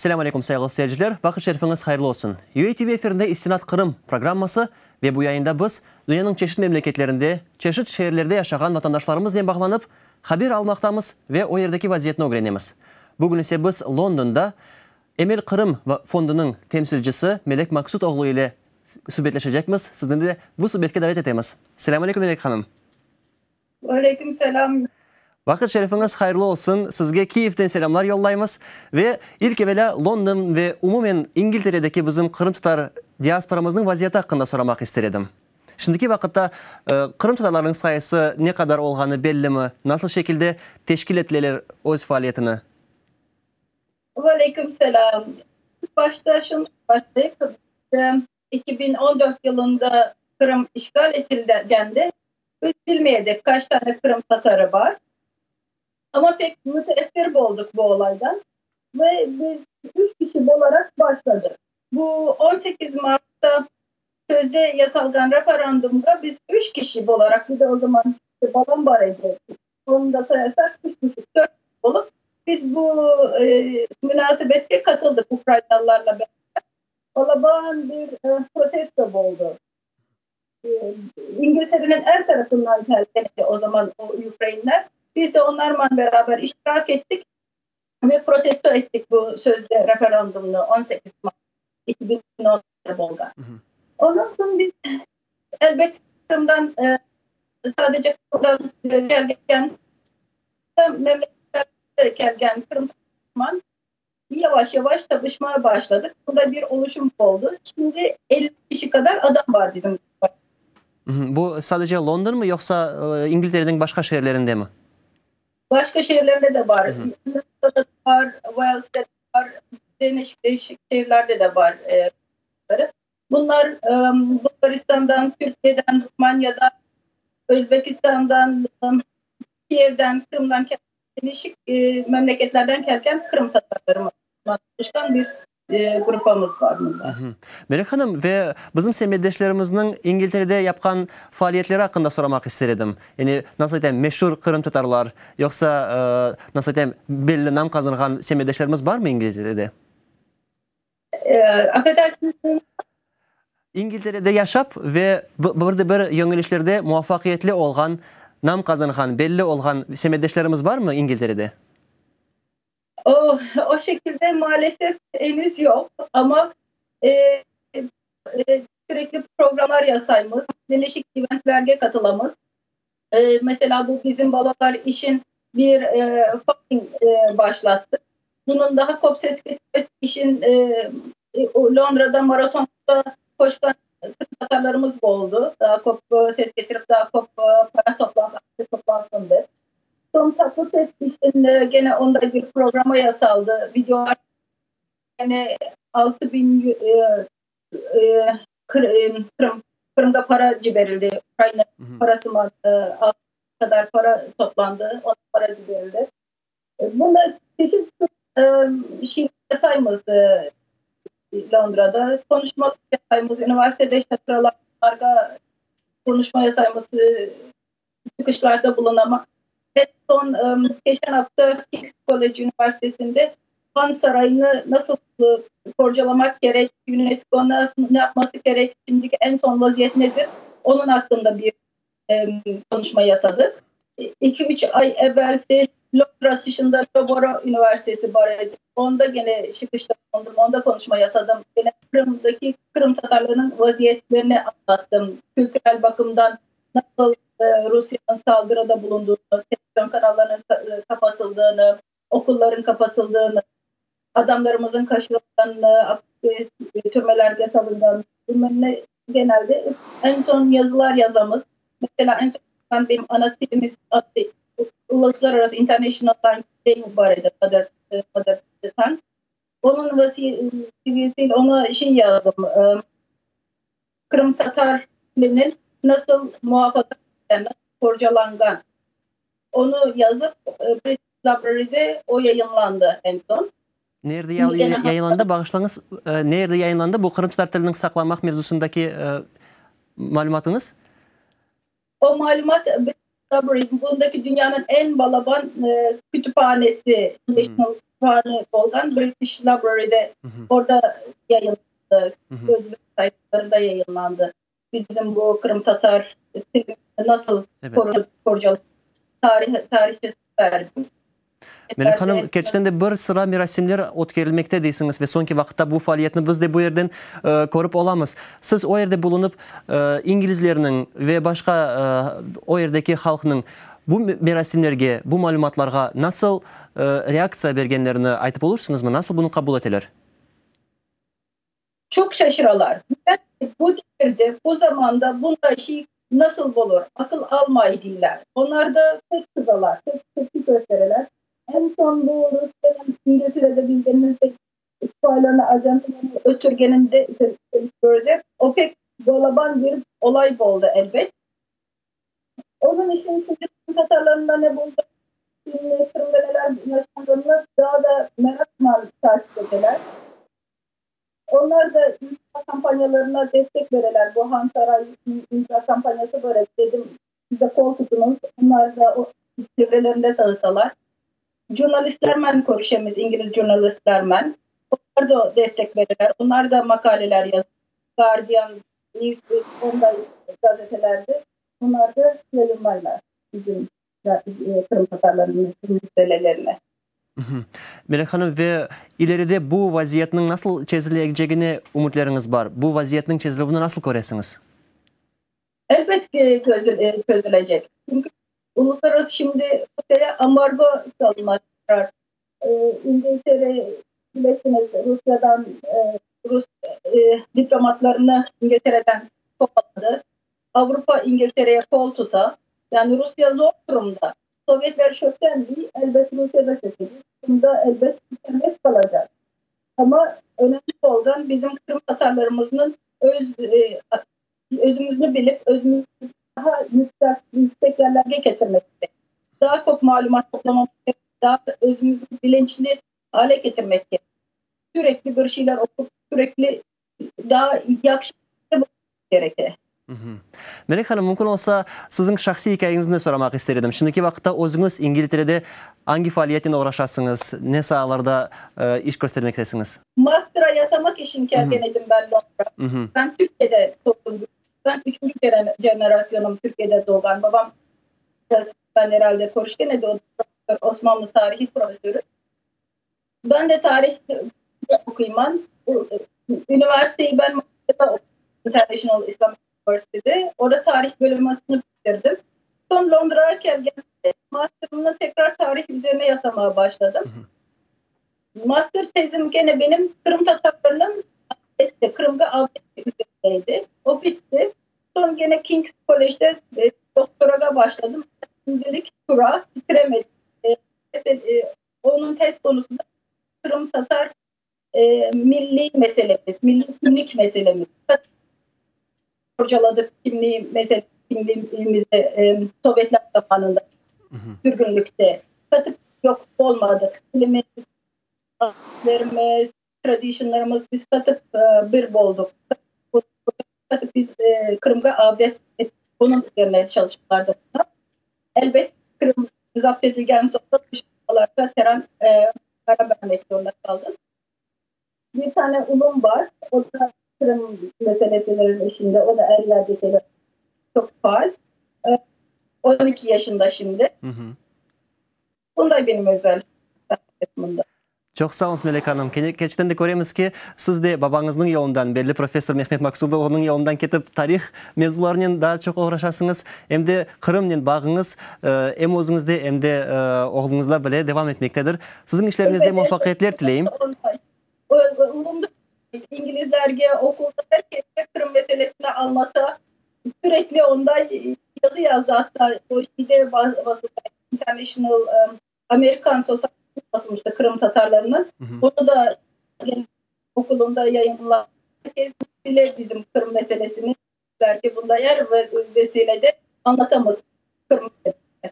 Selâm aleyküm, sayğılı seyirciler! Vaqıt şerifiñiz hayırlı olsun! UATV efirinde İstinat Qırım programması ve bu yayında biz dünyanıñ çeşit memleketlerinde, çeşit şeerlerde yaşağan vatandaşlarımıznen bağlanıp, haber almaqtamız ve o yerdeki vaziyetni ögrenemiz. Bugün ise biz Londonda Emel Qırım fondunıñ temsilcisi Melek Maksut oğlu ile subetleşecekmiz. Sizni de bu subetke davet etemiz. Selâm aleyküm, Melek hanım! Aleyküm selâm. Vaqıt şerifiñiz hayırlı olsun! Sizge Kiyevden selâmlar yollaymız ve ilk evelâ London ve umumen İngilteredeki bizim qırımtatar diasporamıznıñ vaziyeti aqqında soramaq ister edim. Şimdiki vaqıtta qırımtatarlarnıñ sayısı ne qadar olğanı bellimi, nasıl şekilde teşkil etileler öz faaliyetini? Aleyküm selâm. Başta şunı başlayıq, 2014 yılında Qırım işğal etilgende biz bilmedik kaç tane Qırım tatarı bar. Amma pek müteessir boldıq bu olaydan ve biz üç kişi olaraq başladıq. Bu 18 Martta sözde yasalğan referandumğa biz üç kişi olaraq, bir de o zaman babam bar edi, onı da sayasaq üç buçuq, dört olıp biz bu münasebetke qatıldıq ukrainalılarla beraber. Balaban bir protesto boldı. İngiltereniñ er tarafından kelgen edi o zaman o ukrainler. Biz de onlarman beraber iştirak ettik ve protesto ettik bu sözde referandumnı 18 mart 2010 bolğan. Ondan soñ biz elbet Qırımdan sadece Qırımdan kelgen memleketlerden kelgen qırımtatarlarman Yavaş-yavaş tapışmağa başladıq. Bunda bir oluşum oldı. Şimdi 50 kişi qadar adam bar bizim grupta. Bu sadece Londonmı yoqsa İngiltereniñ başqa şeerlerindemi? Başqa şeerlerde de bar. Londonda da bar, Uelsde de bar, değişik şeerlerde de bar. Bunlar Bulgaristandan, Türkiyeden, Rumanyadan, Özbekistandan, Kiyevden, Qırımdan kelgen değişik memleketlerden kelgen qırımtatarlarımız oluşqan bir gruppamız bar mında. Melek hanım, ve bizim semetdeşlerimizniñ İngilterede yapqan faaliyetleri aqqında soramaq ister edim. Yani, nasıl aytayım, meşur qırımtatarlar, yoqsa, nasıl aytayım, belli nam qazanğan semetdeşlerimiz barmı İngilterede? Affedersiñiz. İngilterede yaşap ve bir de bir yöñelişlerde muvafaqiyetli olğan, nam qazanğan, belli olğan semetdeşlerimiz barmı İngilterede? O, o şekilde maalesef henüz yoq, amma sürekli programlar yasaymız, değişik eventlerge qatılamız. Meselâ, bu bizim balalar içün bir funding başlattı. Bunıñ daha köp ses ketmesi içün Londrada maratonda qoşqan qırımtatarlarımız oldı. Daha köp ses ketirip, daha köp para toplansın dep. Soñ tatlı ses içün gene onda bir programma yasaldı. Videolar gene 6000 Qırım, Qırımda para ciberildi, Ukraina parası qadar para toplandı, o para ciberildi. Bunda çeşit şey yasaymız Londrada, konuşma yasaymız, üniversitede şatıralarğa konuşma yasaymız, çıqışlarda bulunamız. En son keçen afta King's College üniversitesinde Han sarayını nasıl qorcalamaq kerek, UNESCO ne yapması kerek, şimdiki eñ soñ vaziyet nedir, onıñ aqqında bir konuşma yasadıq. Eki-üç ay evelsi Londra tışında Loughborough üniversitesi bar edi, onda gene çıqışta bulundım, onda konuşma yasadım. Gene Qırımdaki qırımtatarlarnıñ vaziyetlerini añlattım, kültürel baqımdan nasıl Rusiyeniñ saldırıda bulundığını, televizyon kanallarınıñ qapatıldığını, okulların qapatıldığını, adamlarımızın qaçırılğanını, türmelerge salınğanını, bilmem ne, genelde eñ soñ yazılar yazamız. Mesela, eñ soñ benim ana tilimiz adlı uluslararası International Language Day bar edi, Mother, Mother Tongue. Onıñ vesilesiyle ona şey yazdım, Qırımtatar tiliniñ nasıl muafaza etilgen, nasıl qorcalanğan, onı yazıp, British Library'de o yayınlandı eñ soñ. Nerde yayınlandı, bağışlañız, nerde yayınlandı bu qırımtatar tiliniñ saqlanmaq mevzusındaki malümatıñız? O malümat British Library, bundaki dünyanıñ eñ balaban kütüphanesi, National. Kütüphane olğan British Library'de orada yayınlandı, öz web sayfalarında yayınlandı. Bizim bu qırımtatar tilini nasıl qorcaladı, tarihçesini berdim. Melek hanım, kerçekten de bir sıra merasimler ötkerilmekte deysiñiz ve soñki vaqıtta bu faaliyetni biz de bu yerden körip olamız. Siz o yerde bulunıp, inglizlerniñ ve başqa o yerdeki halqnıñ bu merasimlerge, bu malümatlarğa nasıl reaktsiya bergenlerini aytıp olursıñızmı? Nasıl bunı qabul eteler? Çoq şaşıralar. Bu devirde, bu zamanda bunday şey nasıl olur, aqıl almay, deyler. Onlar da pek qızalar, pek tepki köstereler. Eñ soñ bu Rusiyeniñ İngilterede bilgenimizdek İspaniyanı, Argentinanı ötürgeninde kördi. O pek balaban bir olay boldı, elbet. Onıñ içün şimdi qırımtatarlarında ne boldı, Qırımda neler yaşandığını daa da meraqla takip eteler. Onlar da imza kampanyalarına destek bereler. Bu Han Saray imza kampaniyası bar edi, dedim, siz de qol tutuñız. Onlar da o çevrelerinde tanıtalar. Jurnalistlermen körüşemiz, ingliz jurnalistlermen. Onlar da destek bereler, onlar da makaleler yazar. Guardian, Newsweek, onday gazetelerde onlar da yayınlaylar bizim qırımtatarlarnıñ meselelerini. Melek hanım, ve ileride bu vaziyetniñ nasıl çezilecegine ümütleriñiz bar? Bu vaziyetniñ çezilüvini nasıl köresiñiz? Elbet ki, çözülecek. Çünki uluslararası şimdi Rusiyaya ambargo salınma tekrar. İngiltere, bilesiñiz, Rusiyadan rus diplomatlarını İngiltereden qovaladı. Avropa İngiltereye qol tuta. Yani Rusiya zor durumda. Sovetler çökkendi, elbet Rusiya da çökecek. Qırımda elbet serbest qalacaq. Amma önemli olğan bizim qırımtatarlarımıznıñ öz özümizni bilip, özümizni daha yüksek, yüksek yerlerge ketirmek kerek. Daha çoq malümat toplamamız kerek, daha özümizni bilinçli ale ketirmek kerek. Sürekli bir şeyler oqup, sürekli daa yahşı kereke. Melek hanım, mümkün olsa, siziñ şahsiy ikâyeñizni soramaq ister edim. Şimdiki vaqıtta özüñiz İngilterede angi faaliyetnen oğraşasıñız, ne saalarda iş köstermektesiñiz? Mastıra yasamaq içün kelgen edim ben Londra. Ben Türkiyede doğdum. Ben üçünci jenerasyonım Türkiyede doğğan. Babam ben herhalde körüşken edi, o Osmanlı tarihi profesörü. Ben de tarih oquyman. Üniversiteyi ben International Islamic University'de. Orada tarih bölümünü bitirdim. Son Londra'ya kelgen masterımnı tekrar tarih üzerine yasamaya başladım. Master tezim gene benim Kırım Tatarlarının Kırım'da avdet üzerindeydi. O bitti. Son gene King's College'de e, doktoraga başladım. Şimdilik tura bitiremedim. E, e, Onıñ tez konusu da qırımtatar milliy meselemiz, milliy kimlik meselemiz. Qorcaladıq kimliy mesele, kimliğimizi sovetler zamanında, sürgünlikte. Qatıp yoq olmadıq. Tilimiz, adetlerimiz, traditionlarımız biz qatıp bir boldıq. Qatıp biz Qırımğa avdet ettik. Bunıñ üzerine çalışmalar da Elbet, Qırım zapt etilgen soñ bu çalışmalarğa teran ara bermek zorunda qaldım. Bir tane ulum bar, o da Qırım meseleleriniñ işinde, o da er yerde kele, çoq faal. 12 yaşında şimdi. Bunday benim özel mında. Çoq sağ oluñız, Melek hanım. Kerçekten de köremiz ki, siz de babañıznıñ yolundan, belli professor Mehmet Maksudoğlunıñ yolundan ketip, tarih mevzularınen daa çoq oğraşasıñız, em de Qırımnen bağıñız em özüñizde, em de oğluñızda bile devam etmektedir. Siziñ işleriñizde muvafaqiyetler tileyim. İngilizlerge, okulda herkeske Qırım meselesini añlata, sürekli onday yazı yazdı, hatta o şeyde basıldı, International Amerikan Society basılmıştı Qırım tatarlarınıñ. Onı da okulunda yayınladı. Herkes bile bizim Qırım meselesini, belki bunda er vesilede añlatamız Qırım meselesini.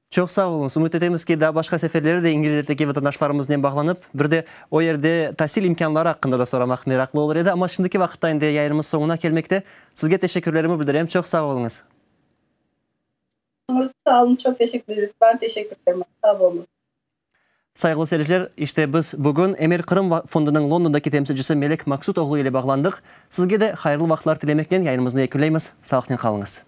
Çoq sağ oluñız. Ümüt etemiz ki, daa başqa seferleri de İngilteredeki vatandaşlarımıznen bağlanıp, bir de o yerde tasil imkânları aqqında da soramaq meraqlı olur edi. Amma şimdiki vaqıtta endi yayınımız soñuna kelmekte. Sizge teşekkürlerimi bildirem. Çoq sağ oluñız. Sağ olun, çoq teşekkür ederiz. Ben teşekkür ederim. Sağ oluñız. Sayğılı seyirciler, işte biz bugün Emel Qırım Fondunıñ Londondaki temsilcisi Melek Maksutoğlu ile bağlandıq. Sizge de hayırlı vaqıtlar tilemeknen yayınımıznı yekünleymiz. Sağlıqnen qalıñız.